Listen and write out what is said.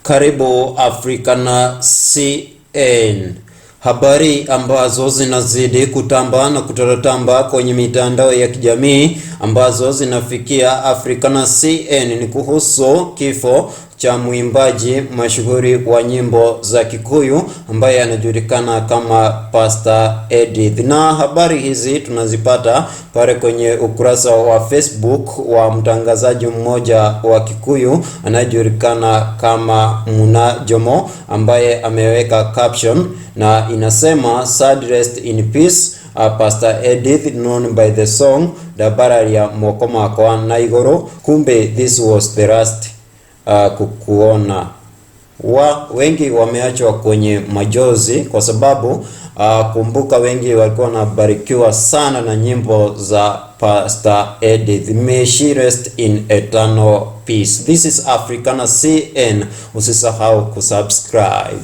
Karibu Africana CN. Habari ambazo zinazidi kutamba na kutaratamba kwenye mitandao ya kijamii ambazo zinafikia Africana CN ni kuhusu kifo cha mwimbaji mashuhuri wa nyimbo za Kikuyu ambaye anajulikana kama Pastor Edith. Na habari hizi tunazipata pale kwenye ukurasa wa Facebook wa mtangazaji mmoja wa Kikuyu anayejulikana kama Muna Jomo ambaye ameweka caption na inasema, "Sad rest in peace, Pastor Edith, known by the song Ndambararia moko makwa na iguru, kumbe this was the last kukuona." Wa wengi wameachwa kwenye majozi kwa sababu kumbuka wengi walikuwa wanabarikiwa sana na nyimbo za Pastor Edith. May she rest in eternal peace. This is Africana CN. Usisahau kusubscribe.